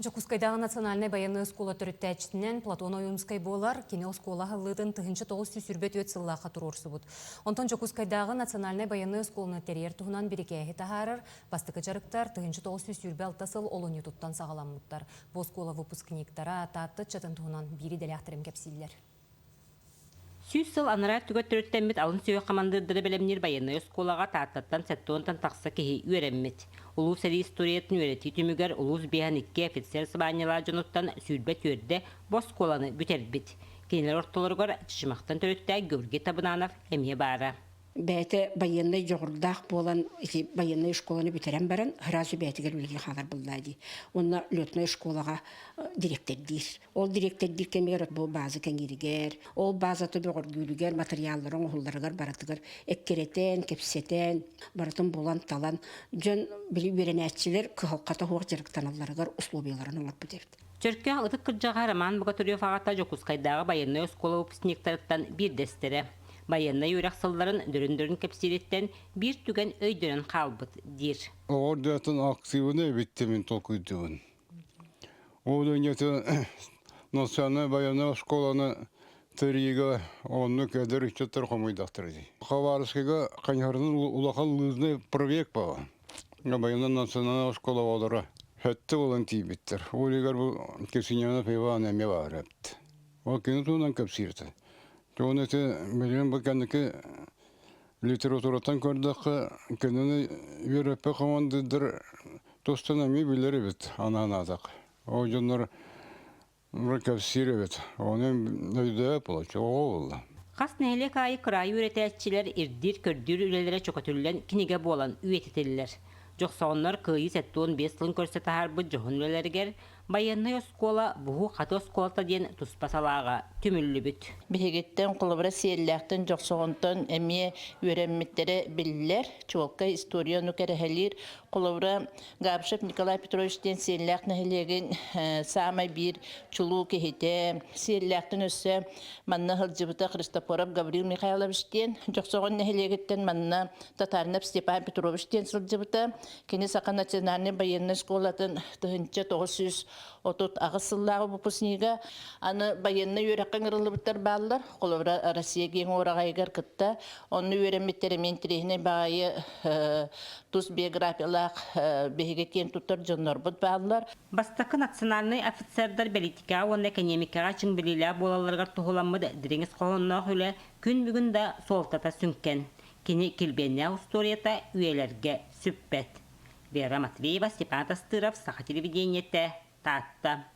Дьокуускайдааҕы национальнай байыаннай оскуола төрүттээччитинэн Платон Ойуунскай буолар. Кини оскуола аһыллыытын 1924 сыллаахха туруорсубут. Онтон Дьокуускайдааҕы национальнай байыаннай оскуоланы тэрийэр туһунан бирикээһи таһаарар бастакы дьарыктар 1926 сыл олунньутуттан саҕаламмыттар. Бу оскуола выпускниктара Таатта ыччатын туһунан биир идэлээхтэрин кэпсииллэр. 100 сыл анараа өттүгэр төрүттэммит алын сүһүөх хамандыырдары бэлэмниир байыаннай оскуолаҕа Тааттаттан сэттэ тахса киһи үөрэммит. Улуу сэрии историятын үөрэтии түмүгэр улуус биэһэн икки офицер сыбаанньалаах дьонуттан 24 бу оскуоланы бүтэрбит. Кинилэр ортолоругар Чычымахтан төрүттээх Георгий Табынанов эмиэ баара. Бэйэтэ байыаннай дьоҕурдаах буолан ити байыаннай школаны бүтэрэн баран сразу бэйэтигэр үлэлии хаалар буоллаа дии. Уонна летнай школаҕа дириэктэрдиир. Ол дириэктэрдиир кэмигэр бу база кэҥииригэр, ол базата бөҕөргүүрүгэр, матырыйааллары оҥоһулларыгар барытыгар эккирэтэн, кэпсэтэн, барытын булан-талан дьон били үөрэнээччилэр кыһалҕата суох дьарыктаналларыгар условияларын оҥорбут эбит. Чөркөөх ытык кырдьаҕаһа Роман Богатырев аҕата Дьокуускайдааҕы байыаннай оскуола выпускниктарыттан биирдэстэрэ. Байыаннай үөрэх сылларын дөрүн-дөрүн кэпсиириттэн биир түгэн өйдөнөн хаалбыт диир. Оҕо дьиэтин активын эбиттэ мин толкуйдуубун. Ол инньэтэ национальнай байыаннай оскуоланы тэрийиигэ оннук эдэр ыччаттар хомуйдахтара дии. Хабаровскайга хайыһарынан улахан лыжный пробег баҕа. Байыаннай национальнай оскуола оҕолоро хөттө буолан тиийбиттэр. Ол иһигэр бу Ксеньянов Иван эмиэ баар эбит. Ол кини туһунан кэпсииртэ. Тугун ити билигин бу кэнники литератураттан көрдөххө, кинини үөрэппит командирдар тустан эмиэ билэр эбит анаан-аатах. Ол дьоннор кэпсиир эбит. Ону өйдөөп буолаччы, оҕо буолла. Хас нэһилиэк аайы кыраайы үөрэтээччилэр ирдиир-көрдүүр үлэлэрэ чөкөтүллэн кинигэ буолан үйэтитиллэр. Дьохсоҕоннор Кыайыы 75 сылын көрсө таһаарбыт дьоһун үлэлэригэр Байыаннай оскуола Буһуу-хатыы оскуолата диэн туспа салааҕа түмүллүбүт. Биһигиттэн холобура Сиэллээхтэн, Дьохсоҕонтон эмиэ үөрэммиттэрэ биллэр. Чуолкай история ону кэрэһэлиир. Холобура, Габышев Николай Петрович диэн Сиэллээх нэһилиэгин саамай биир чулуу киһитэ. Сиэллээхтэн өссө манна сылдьыбыта Христофоров Гаврил Михайлович диэн. Дьохсоҕон нэһилиэгиттэн манна Татаринов Степан Петрович диэн сылдьыбыта. Кини Саха национальнай байыаннай школатын 1938 сыллааҕы выпускнига. Аны байыаннай үөрэххэ ыҥырыллыбыттар бааллар. Холобура, Россия киэҥ уораҕайыгар кытта. Онно үөрэммиттэр эмиэ интэриэһинэй баҕайы тус биографиялаах биһиги киэн туттар дьоннорбут бааллар. Бастакы национальнай офицердар бэлиитикэҕэ уонна экэниэмикэҕэ чиҥ билиилээх буолалларыгар туһуламмыт дириҥ ис хоһоонноох үлэ күн бүгүн да суолтата сүҥкэн. Кини килбиэннээх устуоруйата үйэлэргэ сүппэт. Вера Матвеева, Степан Тастыров, Саха телевидениетэ, Таатта.